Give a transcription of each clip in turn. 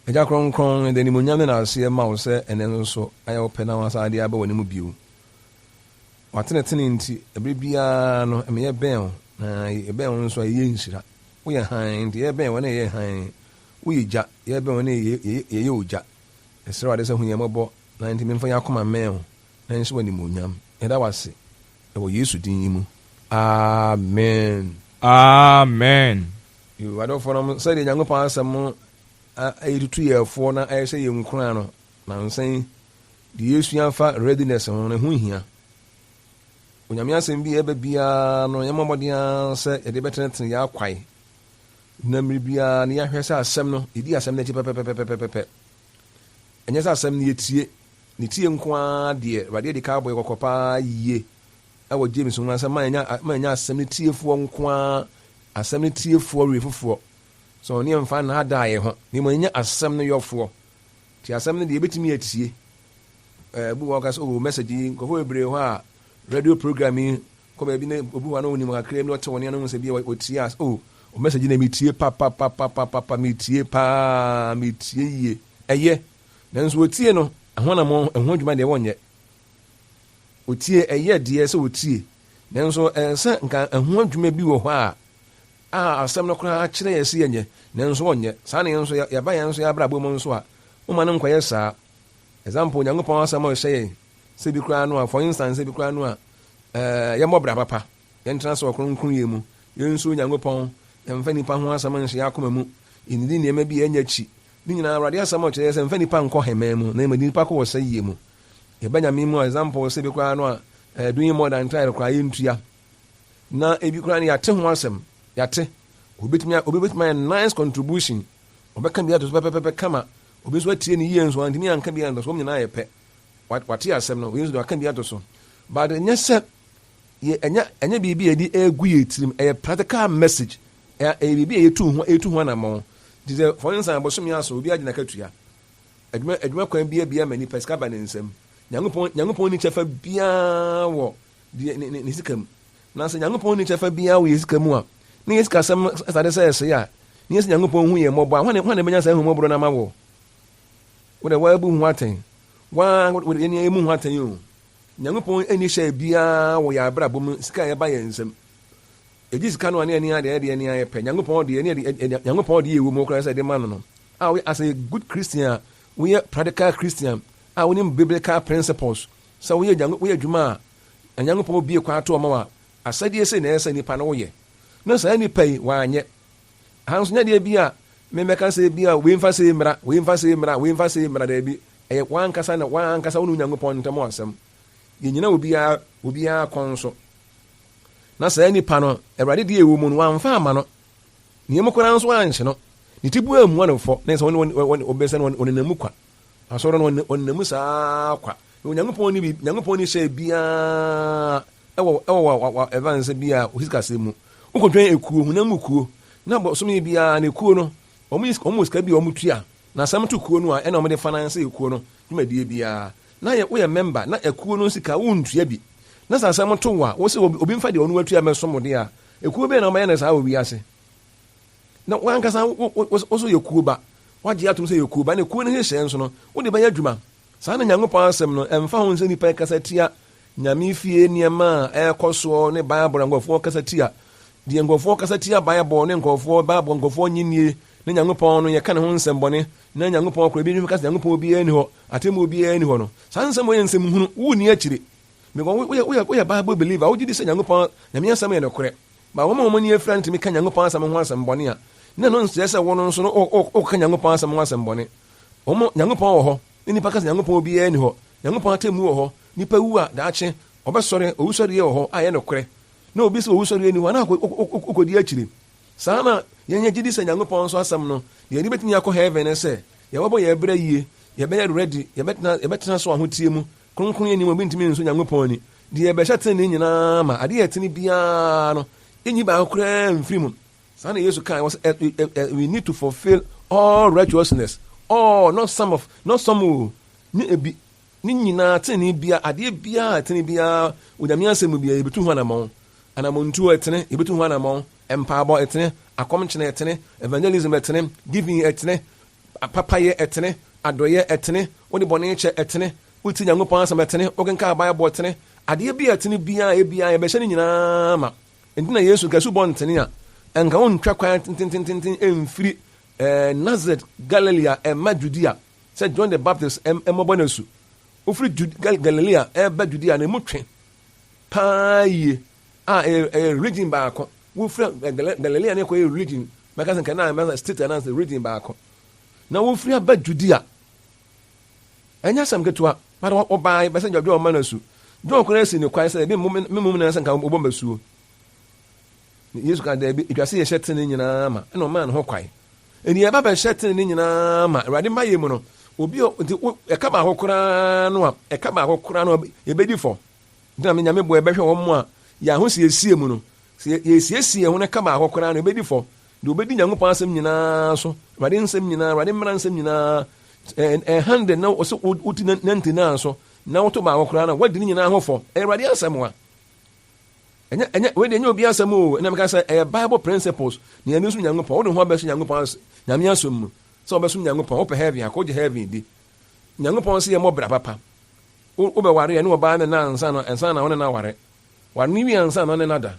Agya Kronkron, yɛde animuonyam ne naaseɛ ma wo sɛ ɛnnɛ nso ayɛ wo pɛ na woasan de aba w'anim bio. W'atenetene nti, ɛberɛ biara no, ɛma yɛbɛn wo, na yɛbɛn wo nso a, yɛyɛ nhyira. Woyɛ hann, nti yɛbɛn wo na yɛyɛ hann. Woyɛ gya, yɛbɛn wo na yɛyɛ ogya. Yɛsrɛ wo ade sɛ hu yɛn mmɔbɔ, na nti memfa yɛn akoma mmɛn wo, na nhyɛ wo animuonyam. Yɛda wo ase wɔ Yesu din mu. Amen. Amen. Yoo, adɔfonom, sɛdeɛ Nyankopɔn asɛm retutu yɛn foɔ na ɛrehyɛ yɛn nkuran no, nansa yi, deɛ yɛresua fa readiness ho no, ɛho hia. Onyame asɛm bi a ɛba biara no, yɛmmɔ mmɔden ara sɛ yɛde bɛtenetene yɛn akwae, na mmere biara no yɛahwɛ sɛ asɛm no, yɛdi asɛm no akyi pɛpɛpɛpɛpɛpɛ. Ɛnyɛ sɛ asɛm no yɛtie, ne tie nko ara deɛ, Awurade adi kan abɔ yɛn kɔkɔ paa yie wɔ James nwoma sɛ ma yɛnyɛ ma yɛnyɛ asɛm no tiefoɔ nko ara, asɛm no tiefoɔ werɛfifoɔ. Sɛ ɔne yɛn mfa nnaadaa yɛn ho, na mmom yɛnyɛ asɛm no yɔfoɔ. Nti asɛm no deɛ yɛbɛtumi atie. Ɛɛ, obi wɔ hɔ ɔka sɛ, oh, message yi, nkurɔfoɔ bebree hɔ a, radio program yi, kɔ baabi na obi wɔ hɔ a na ɔnim kakra bi na ɔte wɔn nne ano sɛ bi a ɔtie a, oh, message na metie papapapapapa, metie paa, metie yie. Ɛyɛ, nanso ɔtie no, ɛho anammɔn, ɛho adwuma deɛ wɔnyɛ. Ɔtie, ɛyɛ deɛ sɛ ɔtie, nanso ɛsɛ sɛ nka ɛho adwuma bi wɔ hɔ a, a asɛm no koraa kyerɛ yɛn sɛ yɛnyɛ, nanso wɔnyɛ. Saa na yɛn nso yɛba yɛn nso yɛn abrabɔ mu nso a, woma no nkɔyɛ saa. Example, Onyankopɔn asɛm a ɔhyɛ yɛn sɛ bi koraa no a, for instance, sɛ bi koraa no a, ɛɛ, yɛmmɔ bra papa, yɛntena ase wɔ kronkronyɛ mu, yɛnsuro Onyankopɔn, yɛmfa nnipa ho asɛm nhyɛ yɛn akoma mu, yɛnnidi nneɛma bi a ɛnyɛ akyi. Ne nyinaa, Awurade asɛm a ɔkyerɛ yɛn sɛ mfa nnipa nkɔ hɛmɛn mu, na mmom de nnipa kɔ ɔsɛeɛ mu. Yɛba Nyame mu a, example, sɛ bi koraa no a, ɛɛ, doing more than tithe koraa yɛntua. Na ebi koraa no yɛate ho asɛm, yɛate. Obi betumi obi betumi ayɛ nice contribution, ɔbɛka bi ato so pɛpɛpɛpɛ kama. Obi nso atie no yie nso antumi anka bi anto so, wɔn nyinaa yɛ pɛ. Wate asɛm no, obi nso de waka bi ato so. But ɛnyɛ sɛ yɛ ɛnyɛ ɛnyɛ biribi a yɛde egu yɛ tirim, ɛyɛ practical message. Ɛyɛ biribi a yɛtu ho yɛtu ho anammɔn. Nti sɛ for instance bosome aso obi agye n'akatua. Adwuma adwuma kwan bi abia ma nipa sika ba ne nsam. Nyankopɔn Nyankopɔn ni kyɛfa biara wɔ deɛ ne, ne, ne sika mu. Na sɛ Nyankopɔn nni kyɛfa biara wɔ yɛn sika mu a, na yɛn sikasɛm sade sɛ ɛsɛe a, na yɛn sɛ Nyankopɔn hu yɛn mmɔbɔ a, hwan hwan na ɛbɛnya saa ahummɔborɔ no ama wɔ? Wo deɛ woabu ho atɛn. Woa, wo deɛ yɛn emu ho atɛn o. Nyankopɔn nni hyɛ biara wɔ yɛn abrabɔ mu, sika a ɛba yɛn nsam. Yɛgye sika no a ne yɛn adeɛ deɛ ne ayɛ pɛ. Nyankopɔn deɛ ne yɛde Nyankopɔn deɛ ɛwɔ mu koraa sɛ ɛde ma no no. A woyɛ as a good Christian a, woyɛ practical Christian a wonim biblical principles sɛ woyɛ woyɛ adwuma a Nyankopɔn bue kwan to ɔma wo a, asɛdeɛ sei na ɛsɛ sɛ nipa no woyɛ. Na saa nipa yi, wanyɛ. Aha nso nyɛ deɛ bi a memmɛka sɛ bi a wei mfa sei mmra, wei mfa sei mmra, wei mfa sei mmra, daabi. Ɛyɛ w'ankasa na w'ankasa wo ne Onyankopɔn ntam asɛm. Yɛnnyina obiara obiara kɔn so. Na saa nipa no, Awurade deɛ ɛwɔ mu no, wamfa ama no. Ne yam koraa nso anhye no. Ne ti bu ammua no fɔ, na sɛ wɔbɛsɛ no ɔnenam mu kwa. Asɔre no ɔnenam mu saa kwa. Na Onyankopɔn ni Nyankopɔn ni hyɛ biara ɛwɔ ɛwɔ wa wa ɛva nsɛ bi a osikasɛm mu. Wokɔtwɛn ekuo, honam mu kuo, na bɔsome biara na ekuo no wɔn yi wɔn sika bi a wɔn tua na asɛm to kuo no a ɛna wɔn de finance ekuo no dwumadie biara. Na yɛ woyɛ member na ekuo no sika wontua bi. Na sɛ asɛm to wo a wose obi mfa deɛ ɔno atua mɛsom wo deɛ a, ekuo bɛn na wɔbɛyɛ no saa wɔ wiase? Na wankasa wo wo wo so yɛ kuo ba. Wagye atom sɛ yɛ kuo ba na kuo no nhyehyɛɛ nso no wode bɛyɛ adwuma. Saa na Nyankopɔn asɛm no, ɛmfa ho sɛ nnipa kasa tia Nyame fie nneɛma a ɛrekɔ soɔ ne Bible a nkurɔfoɔ kasa tia, deɛ nkurɔfoɔ kasa tia Bible ne nkurɔfoɔ Bible nkurɔfoɔ nnye nnie ne Nyankopɔn no yɛka ne ho nsɛmbɔne na Nyankopɔn koraa ebinom ka sɛ Nyankopɔn biara nni hɔ, atemmuo biara nni hɔ no, saa nsɛm wei yɛ nsɛm hunu, wonni akyire. Because woyɛ woyɛ woyɛ Bible believer, wogye di sɛ Nyankopɔn Nyame asɛm yɛ nokorɛ. Ba wɔn a wɔn ani afira no tumi ka Nyankopɔn asɛm ho asɛm bɔne a, na ɛno nkyerɛ sɛ wɔn nso no wɔka Nyankopɔn asɛm ho asɛm bɔne. Wɔn, Nyankopɔn wɔ hɔ, na nnipa ka sɛ Nyankopɔn biara nni hɔ. Nyankopɔn atemmu wɔ hɔ, nnipa wu a, daakye, wɔbɛsɔre, owusɔreɛ wɔ hɔ a ɛyɛ nokorɛ. Na obi sɛ owusɔreɛ nni hɔ a, na wokɔdi akyire. Saa na yɛn yɛgye di sɛ Nyankopɔn nso asɛm no, deɛ yɛde bɛtumi akɔ heaven ne sɛ, yɛbɛbɔ yɛn bra yie, yɛbɛyɛ ready, yɛbɛtena, yɛbɛtena so ahoteɛ mu, kronkronyɛ nni mu, obi ntumi nsɔ Nyankopɔn ani. Deɛ yɛbɛhyɛ tenenee nyinaa ma, adeɛ a ɛtene biara no, yɛnyi baako koraa mfiri mu. Saa na Yesu kae, ɔsɛ, eh, eh, eh, we need to fulfill all righteousness, all, not some of, not some o, ne ebi, ne nyinaa, tenenee bia, adeɛ biara, ɛtene biara, Onyame asɛm mu biara, yɛbɛtu ho anamɔn. Anamɔntuo ɛtene, yɛbɛtu ho anamɔn, mpaabɔ ɛtene, akɔmkyene ɛtene, evangelism ɛtene, giving ɛtene. Papayɛ, ɛtene. Adɔeɛ, ɛtene. Wode bɔne kyɛ, ɛtene. Wotie Nyankopɔn asɛm, ɛtene. Wokenkan Bible, ɛtene. Adeɛ bi a ɛtene biara, ebiara, yɛbɛhyɛ ne nyinaa ma. Enti na Yesu nka asubɔ ntene a, ɛnka wontwa kwan tentententen mfiri eh, Nazaret, Galilea, ɛmma Judea, sɛ John the Baptist mmɔbɔ no asu. Wofiri Galilea ɛreba Judea no, emu twe paa yie a ɛyɛ region baako. Wofiri eh, Galilea no kɔyɛ region, mɛka sɛ nka na mɛka state anaasɛ region baako. Na wofiri aba Judea. Ɛnyɛ asɛm ketewa, but ɔbaa bɛsɛ John ma no asu. John koraa si ne kwan sɛ ebi mmom na sɛ nka wɔbɔ masuo. Yesu ka daabi, etwa sɛ yɛhyɛ tene nyinaa ma, ɛna ɔmaa ne ho kwan. Ɛni yɛba bɛhyɛ tene ne nyinaa ma, Awurade ma yɛ mu no, obi nti ɛka baako koraa no a, ɛka baako koraa no a, yɛbɛdi fɔ. Nti na me Nyame boa yɛbɛhwɛ wɔn a yɛn ahosiesie mu no, sɛ yɛsiesie yɛn ho no ɛka baako koraa no, yɛbɛdi fɔ. Deɛ ɔbɛdi Nyankopɔn asɛm nyinaa so, Awurade nsɛm nyinaa, Awurade mmara nsɛm nyinaa, ɛhan de na ɔsɛ woti 99 so, na woto baako koraa no, woadi ne nyinaa ho fɔ. Ɛyɛ Awurade asɛm a. Ɛnyɛ, ɛnyɛ, wei deɛ ɛnyɛ obi asɛm o, ɛna meka sɛ ɛyɛ Bible principles, na yɛne som Nyankopɔn, wode ho abɛhyɛ Nyankopɔn as, Nyame asɛm mu, sɛ wobɛsom Nyankopɔn, wopɛ heaven akɔ, wogye heaven di. Nyankopɔn sɛ yɛmmɔ bra papa. Wo, wobɛware ɛne ɔbaa ne na ansa na, ansa na wo ne no aware. Ware no wie ansa na ɔne no ada.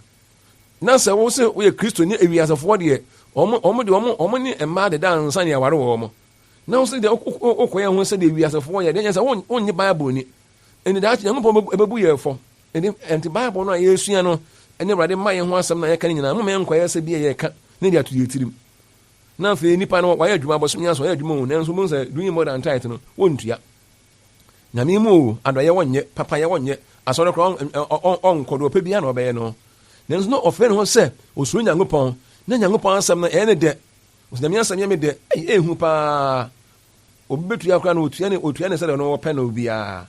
Na sɛ wo sɛ woyɛ Kristo ne ewiasefoɔ deɛ, wɔn, wɔn deɛ wɔn, wɔn ne mmaa deda ansa na yɛaware wɔn. Na wo sɛ deɛ wokɔyɛ ho sɛ deɛ ewiasefoɔ yɛ, deɛ nyɛ sɛ wonnye Bible ni. Ɛnti daakye Nyankopɔn bɛbu yɛn fɔ. Ɛnti, ɛnti Bible no a yɛresua no ne Awurade mma yɛn ho asɛm no a yɛka no nyinaa, momma yɛnkɔyɛ sɛ bi a yɛreka ne de ato yɛn tirim. Na afei nipa no wayɛ adwuma abɔsome aso, ɔyɛ adwuma o, nanso wohu sɛ doing more than tithe no, wɔntua. Nyame mu o, adɔyɛ wɔnyɛ, papayɛ wɔnyɛ, asɔre koraa ɔnkɔ, deɛ ɔpɛ biara na ɔbɛyɛ no. Nanso na ɔfrɛ ne ho sɛ osuro Nyankopɔn, na Nyankopɔn asɛm no ɛyɛ ne dɛ. Ɔsɛ Nyame asɛm yɛ me dɛ, ɛyɛ ehu paa. Obi bɛtua koraa no, ɔtua ne, ɔtua ne sɛdeɛ ɔno ɔpɛ no biara.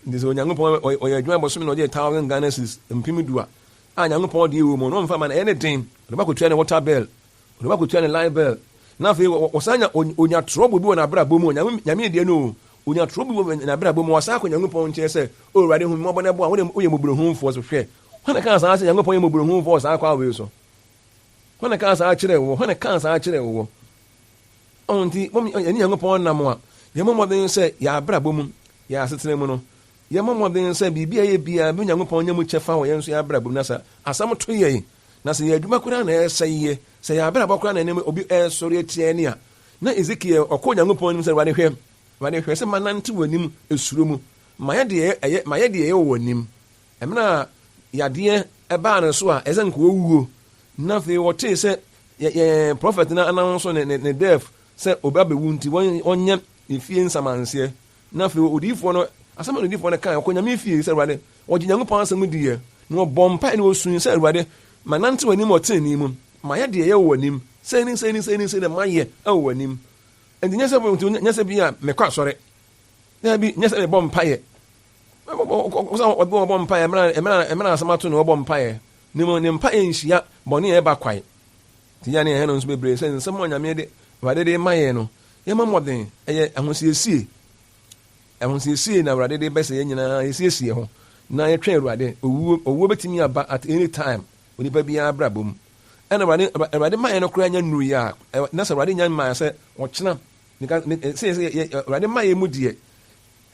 Nti sɛ Onyankopɔn ɔyɛ adwuma bɔsome na ɔgye 1000 Ghana cedis, 10,000 a, a Nyankopɔn deɛ wɔ mu no, ɔmfa ma no, ɛyɛ ne den. Ɔde ba kɔtua ne water bill, ɔde ba kɔtua ne light bill. Na afei ɔsan nya, ɔnya trouble bi wɔ n'abrabɔ mu, Nyame, Nyame deɛ no o, ɔnya trouble bi wɔ n'abrabɔ mu, ɔsan akɔ Nyankopɔn nkyɛn sɛ, O Awurade, hu me mmɔbɔ na boa, wo deɛ woyɛ mmɔborɔhunufoɔ, so hwɛ, hwan na kaa saa sɛ Nyankopɔn yɛ mmɔborɔhunufoɔ wɔ saa kwan wei so? Hwan na kaa saa kyerɛɛ woɔ? Hwan na kaa saa kyerɛɛ woɔ? Ɔho nti, mom yɛne Nyankopɔn nam a, yɛmmɔ mmɔden sɛ yɛn abrabɔ mu, yɛn asetena mu no, yɛmmɔ mmɔden sɛ biribi a yɛyɛ biara bɛma Nyankopɔn anya mu kyɛfa wɔ yɛn nso yɛn abrabɔ mu. Na sɛ asɛm to yɛn, na sɛ yɛn adwuma koraa na ɛresɛe yɛ, sɛ yɛn abrabɔ koraa na ɛne obi ɛresɔre atia yɛn a, na Ezekiel ɔkɔ Nyankopɔn anim sɛ, Awurade hwɛ, Awurade hwɛ sɛ manante w'anim esuro mu, mayɛ deɛ ɛyɛ, mayɛ deɛ ɛyɛ wɔ w'anim. Mmerɛ a yadeɛ baa ne so a ɛsɛ nka ɔwuo, na afei ɔtee sɛ yɛn prɔfɛt no announce ne, ne, ne death sɛ obi abɛwu nti wɔnyɛ ne fie nsamanseɛ. Na afei odiyifoɔ no, asɛm a odiyifoɔ no kae, ɔkɔ Nyame fie sɛ Awurade, ɔgye Nyankopɔn asɛm diiɛ, na ɔbɔ mpae na ɔsui sɛ Awurade, manante w'anim wɔ tenenee mu, mayɛ deɛ ɛyɛ wɔ w'anim, sei ne sei ne sei ne sei na mayɛ wɔ w'anim. Enti nyɛ sɛ, nyɛ sɛ bi a mekɔ asɔre, daabi, nyɛ sɛ mebɔ mpaeɛ, sɛ ɔbi wɔbɔ mpaeɛ mmerɛ asɛm ato no wɔbɔ mpaeɛ ne mu ne mpaeɛ nhyia bɔne a ɛba kwae nti yɛ ne yɛn no nso bebree sɛ nsɛm a Nyame de Awurade de ma yɛn no yɛma mmɔden ɛyɛ ahosiesie ahosiesie na Awurade de bɛsɛ yɛn nyinaa yɛsiesie ho na yɛtwɛn Awurade owuo owuo bɛtumi aba at any time onipa biara abrabɔ mu ɛna Awurade Awurade ma yɛn no koraa nya nnuru yɛ a na sɛ Awurade nya mmaa sɛ ɔkyena sɛ yɛ Awurade ma yɛn mu deɛ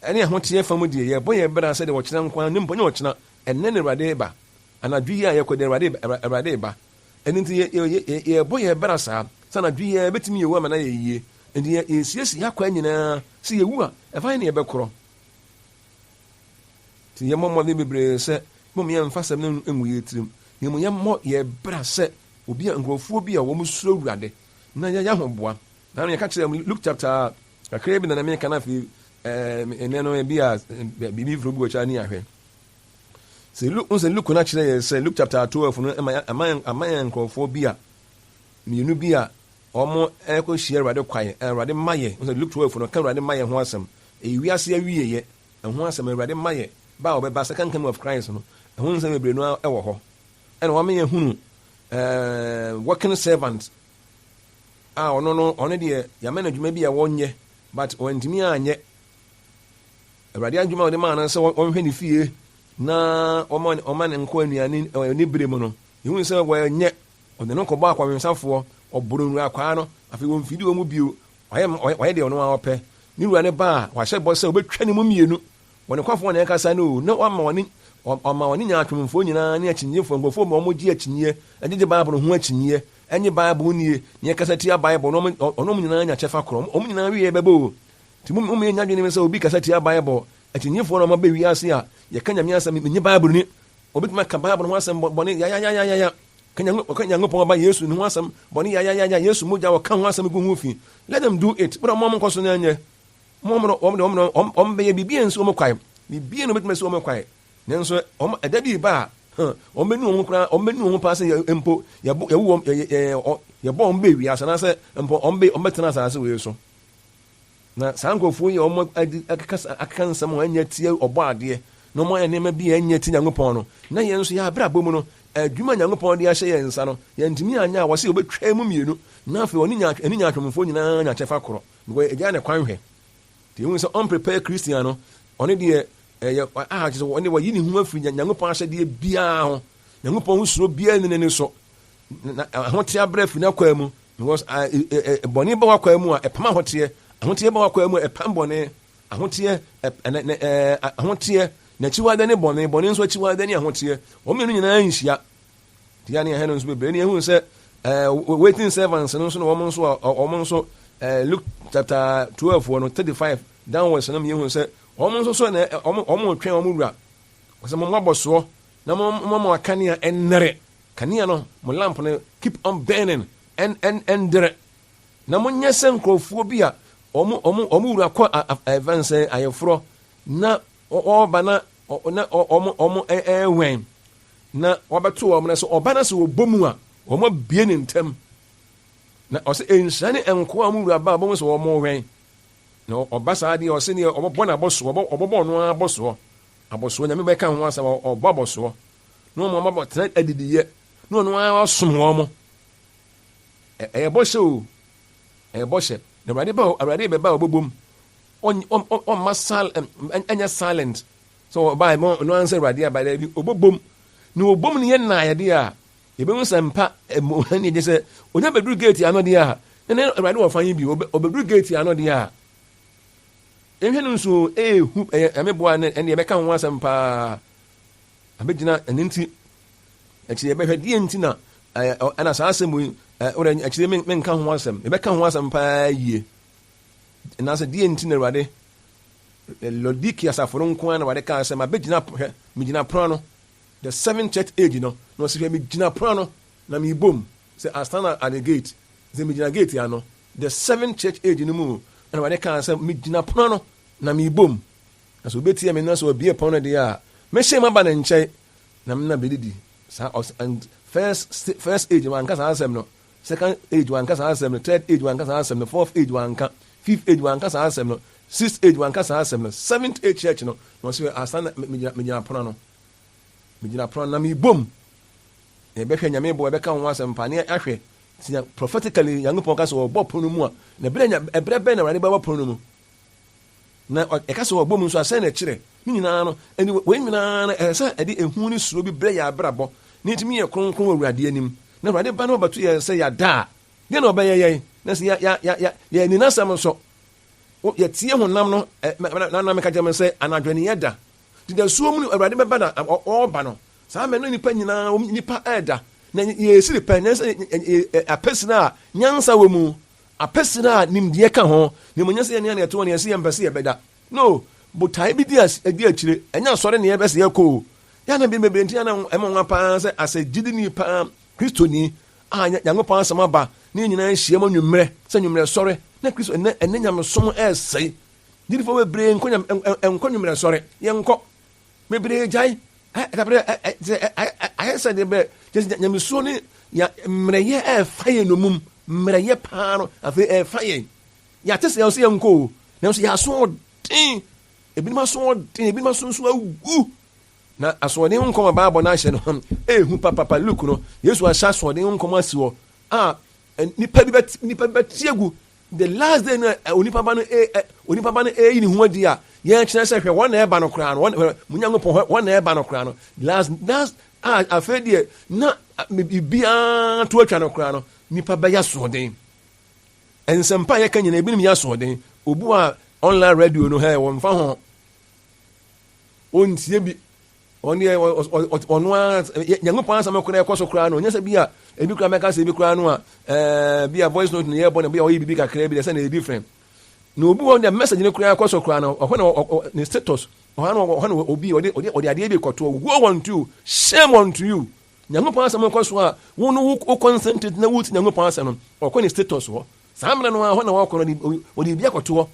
Ɛne ahoteɛ fa mu deɛ, yɛbɔ yɛn bra sɛdeɛ ɔkyena nko ara, ne mpo nyɛ ɔkyena, ɛnnɛ na Awurade reba, anadwo yi a yɛkɔ deɛ Awurade, Awurade reba. Ɛno nti yɛ, yɛ, yɛ, yɛbɔ yɛn bra saa, sɛ anadwo yi ara ɛbɛtumi yɛwu ama no ayɛ yie. Enti yɛ, yɛsiesie yɛn akwan nyinaa, sɛ yɛwu a, ɛfa he na yɛbɛkorɔ? Nti yɛmmɔ mmɔden bebree sɛ, mmom yɛmfa asɛm no ngu yɛn tirim, na mmom yɛmmɔ yɛn bra sɛ obi a, nkurɔfoɔ bi a wɔn suro Awurade, na yɛyɛ ahoboa. Na yɛka kyerɛ mu Luke chapter kakra bi na na meka na afei ɛnɛ no ebi a biribi foro bi wɔ kyerɛ ne ahwɛ. Sɛ Luke sɛ Luke no akyerɛ yɛ sɛ Luke chapter 12 no ɛma ama ama yɛn nkurɔfoɔ bi a mmienu bi a wɔn ɛkɔhyia Awurade kwae Awurade ma yɛ sɛ Luke 12 no ka Awurade ma yɛ ho asɛm ɛyɛ wiase awieɛ ɛho asɛm Awurade ma yɛ ba a ɔbɛba second coming of Christ no ɛho nsɛm bebree no ɛwɔ hɔ ɛna wɔn yɛ hunu ɛɛ working servant a ɔno no ɔno deɛ yɛama no adwuma bi a wɔnyɛ but wantumi anyɛ Awurade adwuma a ɔde maa no sɛ ɔnhwɛ ne fie na ɔma ɔma ne nkoa nnuane ne bere mu no yɛhu sɛ wɔnyɛ ɔde no kɔbɔ akɔwensafoɔ ɔboro nwurakwaa no afei wɔmfidi wɔn mu bio. Wayɛ wayɛ deɛ ɔno ara ɔpɛ. Ne wura no ba a, wahyɛ bɔ sɛ ɔbɛtwa ne mu mmienu. Wɔ ne kwafoɔ na ɛkasa no o, na wama ɔne ɔma ɔne nyaatwomfoɔ nyinaa ne akyinnyegyefoɔ, nkurɔfoɔ ma wɔgye akyinnyeɛ, gyegye Bible ho akyinnyeɛ, ɛnye Bible nnie, na yɛkasa tia Bible no, ɔne wɔn nyinaa nya kyɛfa korɔ. Wɔn nyinaa wieɛ bɛbɔ o. Nti mo mo yɛnya adwene sɛ obi kasa tia Bible, akyinnyegyefoɔ na wɔaba wiase a yɛka Nyame asɛm, menye Bible ni. Obetumi aka Bible ho asɛm bɔne yayayayaya. Ka Nyankopɔn Ba Yesu ne ho asɛm bɔne yayayaya. Yesu mogya wɔka ho asɛm gu ho fi. Let them do it. Wode wɔn nkɔ so na ɛnyɛ. Wɔn wɔn wɔn wɔn wɔn bɛyɛ biribi a nsi wɔn kwae. Biribi na obetumi asi wɔn kwae. Nanso wɔn ɛda bi ba a, wɔn bɛnu wɔn koraa, wɔn bɛnu wɔn paa sɛ yɛ mpo yɛbɔ yɛwo wɔn yɛ yɛ yɛbɔ wɔn bɛ wiase anaasɛ mpo wɔn bɛ wɔn bɛtena asase wei so. Na saa nkurɔfoɔ yi a wɔn adi akeka akeka nsɛm a ɛnyɛ tia ɔbɔ adeɛ na wɔn ayɛ nneɛma bi a ɛnyɛ tia Nyankopɔn no, na yɛn nso yɛn abrabɔ mu no, adwuma a Nyankopɔn de ahyɛ yɛn nsa no, yɛntumi anyɛ a wɔse wɔbɛtwa mu mmienu, na afei ɔne nya ɛne nyaatwomfoɔ nyinaa nya kyɛfa korɔ, because ɛgya ne kwan hwɛ. Nti ehu sɛ unprepared Christian no, ɔne deɛ ɛyɛ a kyerɛ sɛ ɔne wɔyi ne ho afiri Nyankopɔn ahyɛdeɛ biara ho, Nyankopɔn ho suro biara nni n'ani so, na ahoteɛ abrɛ firi n'akwaa mu, because bɔne ba w'akwaa mu a ɛpam ahoteɛ, ahoteɛ ba w'akwaa mu a ɛpam bɔne, ahoteɛ ahoteɛ n'akyiwadeɛ ne bɔne, bɔne nso akyiwadeɛ ne ahoteɛ, wɔn mmienu nyinaa nhyia. Nti ya ne ɛhɛ no nso bebree ne ehu sɛ waiting servants no nso na wɔn nso a wɔn nso Luke chapter 12 no 35 downwards no yɛhu sɛ wɔn nso so na wɔn wɔn retwɛn wɔn wura, wɔsɛ mo abɔ soɔ na mo mo mo akanea ɛnnɛre. Kanea no, mo lamp no, keep on burning, ɛn ɛn ɛndɛrɛ. Na monyɛ sɛ nkurɔfoɔ bi a wɔn wɔn wɔn wura kɔ ɛfɛn sɛ ayeforɔ na wɔreba na na wɔn wɔn ɛɛwɛn na wɔabɛto wɔn na sɛ ɔba na sɛ wɔbɔ mu a wɔn abue ne ntam. Na ɔsɛ nhyira ne nkoa a wɔn wura ba a wɔn sɛ wɔn wɛn. Na ɔba saa deɛ ɔsɛ deɛ ɔbɛbɔ n'abɔsoɔ ɔbɛbɔ ɔno ara abɔsoɔ abɔsoɔ nyame bɛka ho asɛm ɔbɔ abɔsoɔ. Na wɔn ama tena adidiyɛ na ɔno ara asom wɔn mo. Ɛyɛ bɔhyɛ o, ɛyɛ bɔhyɛ. Na Awurade ba Awurade bɛba a ɔbɛbom. Ɔmma sal ɛnyɛ silent. Sɛ ɔba ɛmɔ ɔno ara sɛ Awurade aba dɛ bi ɔbɛbom. Na ɔbom no yɛ nnaayɛdeɛ a yɛbɛhu sɛ mpa ɛmo ɛne ɛgye sɛ onya bɛduru gate ano deɛ a na ne Awurade wɔ fan yi bi ɔbɛduru gate ano deɛ a yɛnhwɛ no nso ɛɛhu ɛyɛ ɛme boa ne ɛne yɛbɛka ho asɛm paa. Abɛgyina ɛno nti akyire yɛbɛhwɛ deɛ nti na ɛna saa asɛm yi wode akyire menka ho asɛm yɛbɛka ho asɛm paa yie anaasɛ deɛ nti na awurade Laodikea asafo no nko ara na awurade kaa sɛ mabɛgyina hwɛ megyina pono ano the seven church age no na ɔsɛ hwɛ megyina pono ano na mebom sɛ I stand at the gate sɛ megyina gate ano the seven church age no mu na awurade kaa sɛ megyina pono ano na mebom Na sɛ obetie me na sɛ ɔbue pon no deɛ a, mɛhyɛn mu aba ne nkyɛn na me na bɛdidi. Saa ɔs and first first age wanka saa asɛm no, second age wanka saa asɛm no, third age wanka saa asɛm no, fourth age wanka, fifth age wanka saa asɛm no, sixth age wanka saa asɛm no, seventh age church no na ɔsɛ asa na megyina megyina pono ano. Megyina pono ano na mebom. Na yɛbɛhwɛ Nyame bɔ yɛbɛka ho asɛm pa ne ahwɛ tia prophetically Nyankopɔn ka sɛ ɔbɔ pono mu a na ɛberɛ bɛn na Awurade bɛbɔ pono no mu. Na ɛka sɛ ɔbɔ mu nso a, sɛn na ɛkyerɛ? Ne nyinaa no, ɛne wei nyinaa no, ɛsɛ sɛ ɛde ehu ne suro bi brɛ yɛn abrabɔ, na yɛtumi yɛ kronkron wɔ Awurade anim. Na Awurade ba no ɔbɛto yɛn sɛ yɛada a, deɛ na ɔbɛyɛ yɛn? Na sɛ yɛ yɛ yɛ yɛanni n'asɛm nso, yɛtie honam no, na na meka kyerɛ mo sɛ anadwo ne yɛda. Nti dasuo mu no Awurade bɛba na ɔreba no, saa mmerɛ no nnipa nyinaa, nnipa ɛreda. Na yɛsiri pɛ, nyɛ sɛ apɛsire a nyansa wɔ mu, Apɛsere a nimdeɛ ka ho, na mmom ɛnyɛ sɛ yɛne a na yɛte hɔ na yɛse yɛmpɛ sɛ yɛbɛda. No, botae bi di di akyire. Ɛnyɛ asɔre na yɛbɛ sɛ yɛkɔ o. Yɛ a na bebree nti a na ɛma nwa paa sɛ asɛ gyidini paa, Kristoni, a Nyankopɔn asɛm aba na yɛn nyinaa ahyia mu anwummerɛ sɛ anwummerɛ sɔre na Kristo ɛnɛ ɛnɛ nyamesom ɛresɛe. Gyidifoɔ bebree nkɔ nyam nkɔ anwummerɛ sɔre. Yɛnkɔ. Bebree gyae. Ayɛ sɛ deɛ bɛ kyɛ nyamesuo ne mmerɛyɛ ɛrefa yɛn nomum mmerɛyɛ paa no afei ɛrefa yɛn yɛate sɛ yɛn yɛn nkɔ o nanso yɛ aso ɔden ebinom aso ɔden ebinom aso nso awu na asoɔden ho nkɔm a baabɔ no ahyɛ no ehu papapa Luke no Yesu ahyɛ asoɔden ho nkɔm asi hɔ a nipa bi bɛ nipa bi bɛte agu The last day no a onipa ba no e ɛ onipa ba no eyi ne ho adi a yɛn kyerɛ sɛ hwɛ wɔn na ɛba no koraa no wɔn hwɛ mo nyankopɔn hwɛ wɔn na ɛba no koraa no last last a afei deɛ na biribiara to atwa no koraa no nipa bɛyɛ asoɔden. Nsɛmpa a yɛka nyinaa ebinom yɛ asoɔden. Obu a online radio no hɛ wɔmfa ho. Ontie bi. Ɔno deɛ ɔno ara Nyankopɔn asɛm koraa ɛkɔ so koraa no ɔnyɛ sɛ bi a ebi koraa mɛka sɛ ebi koraa no a ɛɛ bi a voice note no yɛbɔ no bi a ɔyɛ biribi kakra bi deɛ sɛ na ɛyɛ different. Na obi wɔ deɛ message no koraa kɔ so koraa no ɔhɔ na ne status ɔhɔ na ɔhɔ na obi ɔde ɔde ɔde adeɛ bi kɔtoɔ. Woe unto you, shame unto you. Nyankopɔn asɛm kɔ so a wo no wo concentrate na wotie Nyankopɔn asɛm no ɔkɔ ne status hɔ. Saa mmerɛ no ara hɔ na wɔkɔ no ɔde biribi akɔtoɔ.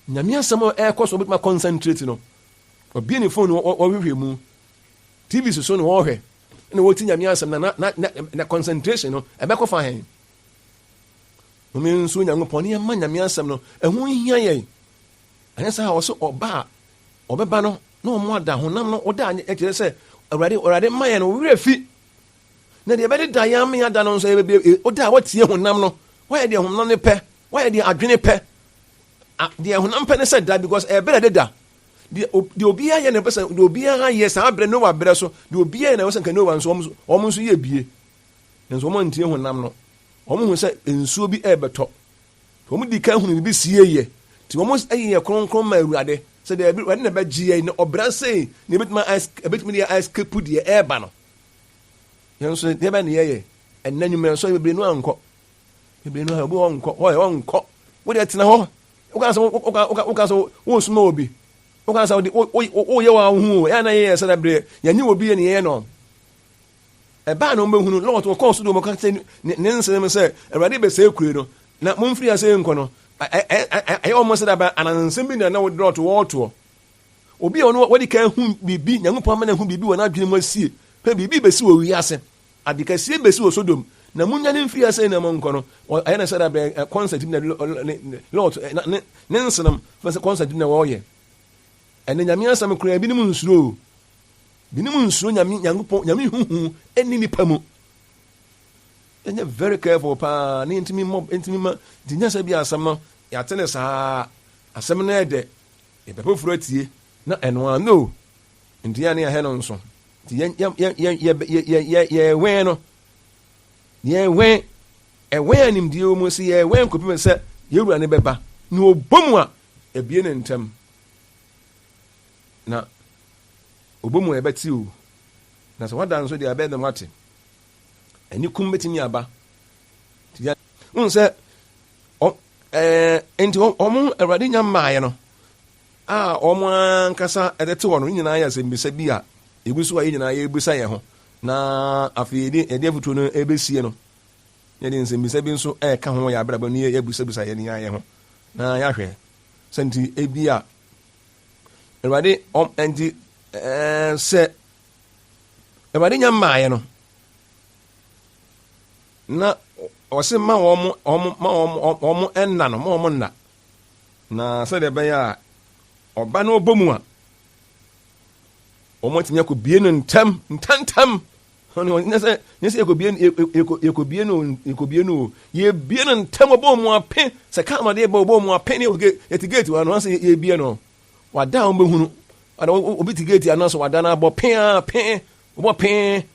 Nyame asɛm a ɛkɔ so ɔbɛtumi akɔncentrate no. Ɔbie ne phone no ɔhwehwɛ mu. TV so so na ɔhwɛ na wɔti Nyame asɛm na na na na concentration no ɛbɛkɔ fa hɛn. Mome nso Nyankopɔn ne yɛma Nyame asɛm no ɛho hia yɛn. Anyɛ saa a ɔsɛ ɔba a ɔbɛba no na wɔn ada honam no ɔda ɛkyerɛ sɛ Awurade Awurade ma yɛn no werɛ fi. Na deɛ ɛbɛde da yɛn ame ada no nso ɛbɛbie ɔda a wɔtie honam no wɔyɛ deɛ honam no pɛ wɔyɛ deɛ adwene pɛ deɛ honam pɛ ne sɛ da because ɛbɛrɛ de da deɛ deɛ obiara yɛ na ɛpɛ sɛ deɛ obiara yɛ saa berɛ Noa berɛ so deɛ obiara yɛ na ɛwɔ sɛ nka Noa nso wɔn wɔn nso yɛ bie nso wɔn antie honam no wɔn hu sɛ nsuo bi ɛrebɛtɔ wɔn di kan hunu biribi sie yɛ nti wɔn yɛ kronkron ma Awurade sɛ deɛ Awurade na ɛbɛgye yɛn na ɔbra sei na ebɛtumi ebɛtumi deɛ escape deɛ ɛreba no yɛn nso deɛ bɛn na yɛyɛ ɛnna nnwuma nso bebree no ankɔ bebree no obi ɔnkɔ hɔ yɛ ɔnkɔ wo deɛ tena hɔ woka sɛ woka woka woka sɛ wosoma obi woka sɛ wode woyɛ wɔn ho o ɛyɛ na yɛyɛ sɛ dabrɛ yɛnye obi yɛ ne yɛyɛ no ɛbaa na wɔbɛhunu lɔt wɔkɔɔ so de wɔka sɛ ne nsɛm sɛ awurade bɛsɛe kure no na momfiri ase nkɔ no ɛyɛ wɔn sɛ daba anansɛm bi na na lɔt wɔɔtoɔ obi a ɔno wɔde kan hu biribi nyankopɔn ama no hu biribi wɔ n'adwene mu asie pɛ biribi bɛsi wɔ wiase Ade kɛseɛ bɛsi wɔ Sodom, na monnwane mfiri ha sei na monkɔ no, ɛyɛ no sɛ da bɛn kɔnsɛt bi na Lot ne ne nsenom fɛ sɛ kɔnsɛt bi na wɔreyɛ. Ɛnɛ Nyame asɛm koraa binom nsuro o. Binom nsuro Nyame Nyankopɔn Nyame huhu ɛnni nipa mu. Yɛnyɛ very careful paa ne yɛntumi mmɔ ntumi ma nti nyɛ sɛ bi asɛm no yɛate ne saa asɛm no ɛdɛ yɛpɛ foforɔ atie na ɛno ara no nti yɛn ne yɛhɛ no nso Nti yɛn yɛn yɛn yɛn yɛ yɛ yɛ yɛwɛn no, yɛwɛn ɛwɛn a nimdeɛ wɔ mu sɛ yɛwɛn kɔpem sɛ yɛwura no bɛba na ɔbɔ mu a ebie ne ntɛm na ɔbɔ mu a yɛbɛte o na sɛ wada nso deɛ abɛyɛ dɛm wate ɛne kum bɛtumi aba nti wohu sɛ ɛɛ nti wɔn awurade nya mmaeɛ no a wɔn ankasa de te hɔ no nyinaa yɛ asɛmmisa bi a egu so a yɛn nyinaa yɛrebisa yɛn ho, na afei yɛde yɛde afotuo no rebesie no, yɛde nsɛmmisa bi nso reka ho wɔ yɛn abrabɔ no yɛbisabisa yɛn nyinaa yɛn ho na yɛahwɛ sɛ nti ebi a Awurade ɔm nti ɛɛ sɛ Awurade nya mmaeɛ no na ɔse ma wɔn wɔn ma wɔn wɔn nna no ma wɔn nna. Na sɛdeɛ ɛbɛyɛ a ɔba no ɔbɔ mu a, wɔatumi akɔbie no ntɛm ntɛmntɛm. Nyɛ sɛ nyɛ sɛ yɛkɔbie yɛkɔbie no yɛkɔbie no o yɛbie no ntɛm ɔbɔ mu ape sɛ kaa no ɔde ba ɔbɔ mu ape ne yɛte gate ano asɛ yɛbie no wada a wɔbɛhunu ana obi te gate ano sɛ wada no abɔ pee a pee wɔbɔ pee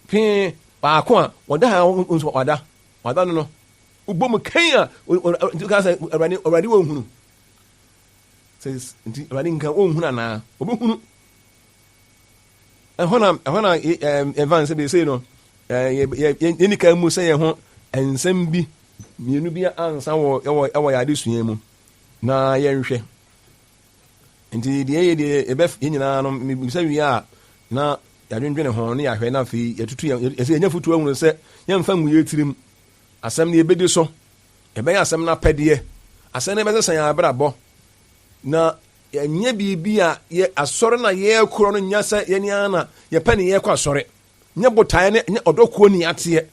pee baako a wɔda ha nso wada wada no no Wobɔ mu kan a, nti woka sɛ Awurade, Awurade wɔnhunu. Sɛ nti Awurade nka wɔnhunu anaa? Wɔbɛhunu. Ɛhɔ na ɛhɔ na ɛvan sɛ bɛsei no yɛni kan mu sɛ yɛn ho nsɛm bi mmienu bi ansa wɔ ɛwɔ ɛwɔ yɛn adesua mu na yɛnhwɛ. Nti deɛ yɛ deɛ yɛbɛ yɛn nyinaa no mebisa wie a na yɛadwendwene ho ne yɛahwɛ na afei yɛtutu yɛn yɛsɛ yɛnya futuo ahunu sɛ yɛmfa ngu yɛn tirim. Asɛm no yɛbɛdi so. Yɛbɛyɛ asɛm no apɛdeɛ. Asɛm no bɛsesa yɛn abrabɔ. Na yɛnyɛ biribi a yɛ asɔre no a yɛrekorɔ no nyɛ sɛ yɛne ara na yɛpɛ ne yɛrekɔ asɔre. Nyɛ botaeɛ ne nyɛ ɔdɔ kuo ne yɛateɛ.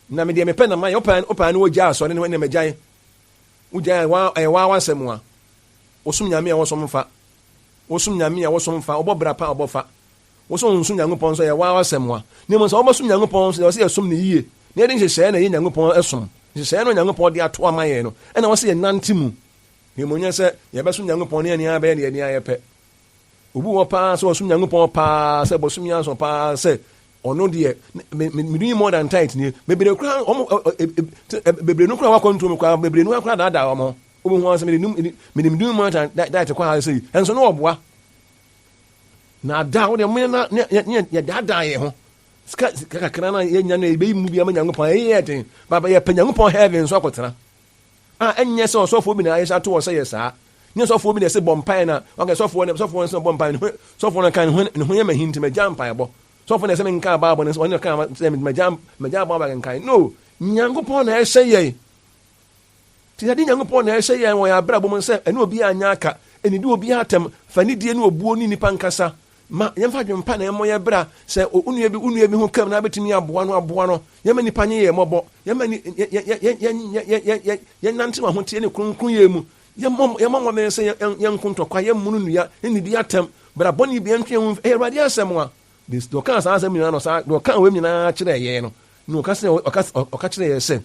Na me deɛ mepɛ na mayɛ. Wopɛ wopɛ ne wogyae asɔre no ɛna magyae. Wogyae a ɛyɛ waa w'asɛm a. Wosom Nyame a wosom fa. Wosom Nyame a wosom fa. Wobɔ bra pa a wobɔ fa. Wo so nsom Nyankopɔn nso ɛyɛ w'asɛm a. Na mmom sɛ wobɛsom Nyankopɔn nso deɛ, ɛwɔ sɛ yɛsom no yie, na yɛde nhyehyɛeɛ na ɛyɛ Nyankopɔn som. Nhyehyɛeɛ no a Nyankopɔn de ato ama yɛn no, ɛna ɛwɔ sɛ yɛnante mu. Na mmom nyɛ sɛ yɛbɛsom Nyankopɔn na yɛn ani abɛyɛ deɛ yɛn ani ayɛ pɛ. Obi wɔ hɔ paa sɛ ɔsom Nyankopɔn paa sɛ bosome anson paa sɛ. Ɔno deɛ, me me me doing more than tithe nie. Bebree koraa wɔn ɛ ɛ ɛ bebree no koraa wakɔ ntuo mu koraa bebree no koraa daadaa wɔn ho. Wobɛhu wɔn sɛ mede num mede doing more than tithe kɔ ha sɛ yi. Ɛnso no ɔboa. Na ada wo deɛ mo na ne ne yɛdaadaa yɛn ho. Sika sika kakra na yɛnya no yɛbɛyi mu bi ama Nyankopɔn ɛyɛ yɛ den. Baba yɛpɛ Nyankopɔn heaven nso akɔtena. A ɛnyɛ sɛ ɔsɔfoɔ bi na ayɛ sɛ ato wɔ sɛ yɛ saa. Nyɛ sɔfoɔ bi na ɛsɛ bɔ mpaeɛ na ɔka sɔfoɔ no sɔfoɔ no sɛ bɔ mpaeɛ ne ho sɔfoɔ no ka ne ho ne ho yɛ mahi nti magya mpaebɔ. Sɔfoɔ na ɛsɛ menka Bible no sɛ ɔne ɔka sɛ magya magya bɔ abakenkan. No, Nyankopɔn na ɛhyɛ yɛn. Nti yɛde Nyankopɔn na ɛhyɛ yɛn wɔ yɛn abrabɔ mu sɛ ɛne obiara nyɛ aka, ɛnidi obiara atɛm, fa nidie ne obuo ne nnipa nkasa. Ma yɛmfa adwene pa na ɛmmɔ yɛn bra. Sɛ wo nua bi wo nua bi ho kam na abɛtumi aboa no aboa no. Yɛmma nnipa nye yɛn mmɔbɔ. Yɛmma ni yɛ yɛ yɛ yɛ yɛ yɛ yɛ yɛnnante wɔ ahoteɛ ne kronkronyɛ mu. Yɛmmɔ yɛmmɔ mmɔden sɛ yɛn yɛnko ntɔkwa, yɛmmono nnua, yɛnnidi atɛm. Bra bɔne bi yɛntwe yɛn ho mfi. Ɛyɛ Awurade asɛm a. Deɛ ɔkaa saa asɛm nyinaa no saa deɛ ɔkaa wei nyinaa kyerɛɛ yɛn no na ɔka sɛ ɔka ɔka kyerɛɛ yɛn sɛ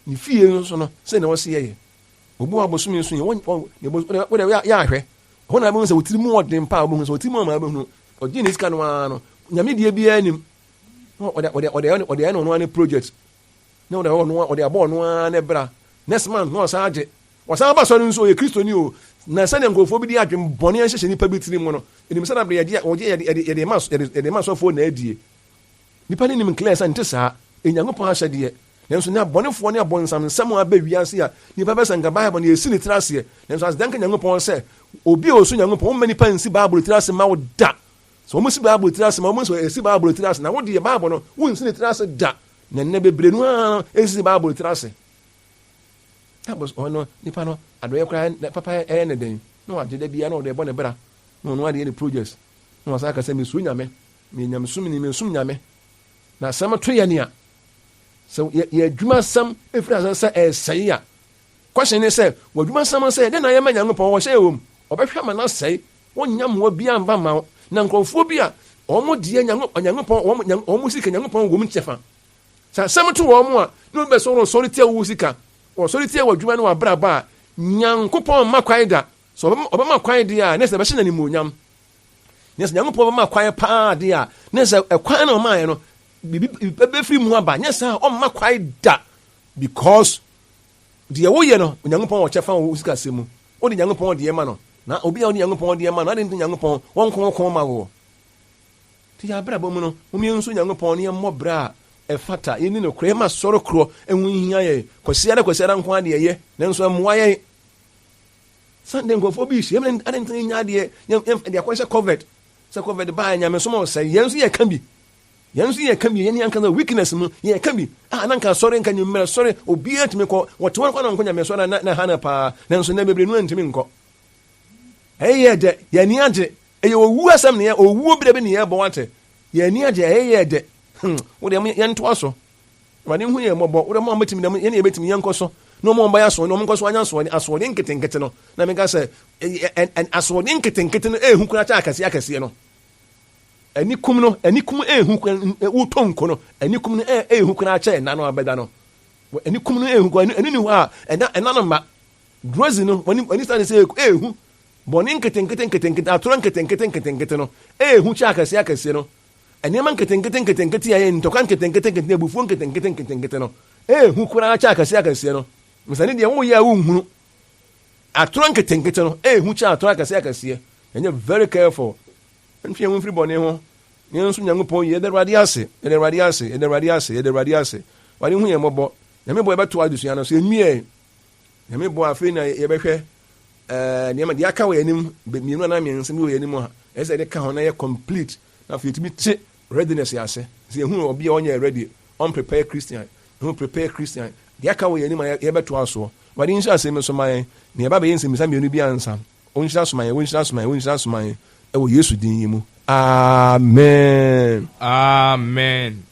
ne fie nso no sɛ na ɔsi yɛyɛ. Obi wɔ abosome nso yɛ wɔn wɔn wɔde yɛ ahwɛ. Ɛhɔ na wobɛhu sɛ wo tiri mu ɔden paa, wobɛhu sɛ wo tiri mu ama wobɛhunu. Ɔgye ne sika no ara no, nyame deɛ biara nim. Na ɔde ɔde ɔde ɔde ɔde ayɛ no ɔno ara ne project. Na ɔde ɔno ɔde abɔ ɔno ara ne bra. Next month na ɔsan agye. Ɔsan ba sɔre nso ɔyɛ Kristoni o. Na sɛdeɛ nkurɔfoɔ bi de adwen bɔne ahyehyɛ nipa bi tiri mu no, ɛnim sɛ na bere yɛgye ɔgye yɛde yɛde yɛde ma yɛde yɛde ma sɔfoɔ na adie. Nipa no nim clear sɛ nte saa. Ɛyɛ Nyankopɔn ahyɛdeɛ. Nanso ne abɔnefoɔ ne abɔnsam nsɛm a aba wiase a nipa pɛ sɛ nka Bible no yɛsi ne tiri aseɛ. Nanso aseda nka Nyankopɔn sɛ obi a ɔsu Nyankopɔn womma nipa nsi Bible tiri ase mma wo da. Sɛ wɔn si Bible tiri ase ma wɔn sɛ ɛsi Bible tiri ase na wo deɛ Bible no wonsi ne tiri ase da. Na nnɛ bebree no ara ɛsisi Bible tiri ase. Ɔno nipa no adɔeɛ koraa papa ɛyɛ ne den na wagye da biara na ɔde ɛbɔ ne bra na ɔno adeɛ ne projects na wasan aka sɛ mesuro Nyame meyɛ nyamesomni mensom Nyame na asɛm to yɛ nea Sɛ yɛ adwumasɛm firi ase sɛ ɛresɛe a, question ne sɛ, w'adwumasɛm sɛ dɛn na ayɛ ma Nyankopɔn? Ɔhyɛ yɛ wom, ɔbɛhwɛ ama no asɛe, wɔnnya mmoa biara mfa mma wo. Na nkurɔfoɔ bi a wɔn deɛ Nyankopɔn, wɔn, wɔn sika Nyankopɔn wɔ mu kyɛfa. Sɛ asɛm to wɔn a, na obi bɛsɛ wɔsɔre tia wo sika, wɔsɔre tia w'adwuma ne w'abrabɔ a, Nyankopɔn mma kwan da. Sɛ ɔbɛma kwan deɛ a, ne sɛ ɛbɛhyɛ no animuonyam. Ne sɛ Nyankopɔn bɛma kwan paa deɛ a, ne sɛ ɛkwan na ɔmaeɛ no, biribi bɛfiri mu aba nyɛ saa ɔmma kwae da because deɛ woyɛ no Onyankopɔn wɔ kyɛfa wɔ wo sikasɛm mu wode Nyankopɔn deɛ ma no na obi a wode Nyankopɔn deɛ ma no ade nti Nyankopɔn wɔnko ko ma woɔ nti yɛ abrabɔ mu no mom yɛnso Nyankopɔn ne yɛmmɔ berɛ a ɛfata yɛni no korɔ yɛma sɔre korɔ ɛho hia yɛn kwasiara kwasiara nko adeɛ yɛ nanso ɛmmoa yɛn Sunday nkurɔfoɔ bi hyia mu ade nti nya adeɛ yɛde akɔhyɛ covid sɛ covid baa nyamesom ɔsɛe yɛn nso yɛka bi Yɛn nso yɛka bi, yɛn ankasa weakness mu yɛka bi. Ah, na nka asɔre nka nwummerɛ sɔre, obiara tumi kɔ, wɔte wɔn kɔ na nkɔ nyame sɔre na na ha na paa, nanso na bebree no antumi nkɔ. Ɛyɛ dɛ, yɛn ani agye, ɛyɛ owuo asɛm ne yɛ, owuo berɛ bi ne yɛbɔ wate, yɛn ani agye, ɛyɛ dɛ. Hmm, wo deɛ yɛntoa so. Awurade nhu yɛn mmɔbɔ, wo deɛ mo a mobɛtumi dɛm, yɛn ne yɛbɛtumi yɛnkɔ so, na wɔn a wɔbɛyɛ asoɔden, wɔn nkɔ so anya asoɔden, asoɔden nketenkete no, na meka sɛ, asoɔden nketenkete no ɛɛhu koraa kyɛ akɛseɛ akɛseɛ no. Anikum no, anikum ehu wotɔ nko no, anikum no ehu koraa kyɛ ɛna no abɛda no. Anikum no ehu koraa, ɛno ni hɔ a, ɛna ɛna no mma. Drozi no, wɔn ani sane sɛ ehu. Bɔne nketenkete nketenkete, atorɔ nketenkete nketenkete no, ehu kyɛ akɛseɛ akɛseɛ no. Nneɛma nketenkete nketenkete a ɛyɛ ntɔkwa nketenkete nketenkete, abufuo nketenkete nketenkete no, ehu koraa kyɛ akɛseɛ akɛseɛ no. Mesane deɛ woyɛ a wonhunu. Atorɔ nketenkete no, ehu kyɛ atorɔ akɛseɛ akɛseɛ. Ɛnyɛ very careful. Ntwe yɛn ho mfiri bɔne ho, na yɛnsom Nyankopɔn yie. Yɛda Awurade ase, yɛda Awurade ase, yɛda Awurade ase, yɛda Awurade ase. Awurade hu yɛn mmɔbɔ. Nyame bɔ yɛbɛto adesua no so, yɛnwiɛe. Nyame bɔ afei na yɛbɛhwɛ eh, nneɛma deɛ aka wɔ yɛn anim, mmienu anaa mmiɛnsa bi wɔ yɛn anim a, ɛsɛ sɛ yɛde ka ho na yɛ complete. Na afei yɛtumi te readiness ase. Sɛ yɛhu obi a ɔnyɛ ready, unprepared Christian, yɛhu prepared Christian, deɛ aka wɔ yɛn anim a yɛbɛtoa soɔ. Awurade nhyira asɛm yi so ma yɛn, na yɛba bɛyɛ nsɛmmisa mmienu bi ansa. Ɔnhyira soma yɛn, Ɔnhyira soma yɛn, Ɔnhyira soma yɛn, ɛwɔ Yesu din yi mu. Amen. Amen.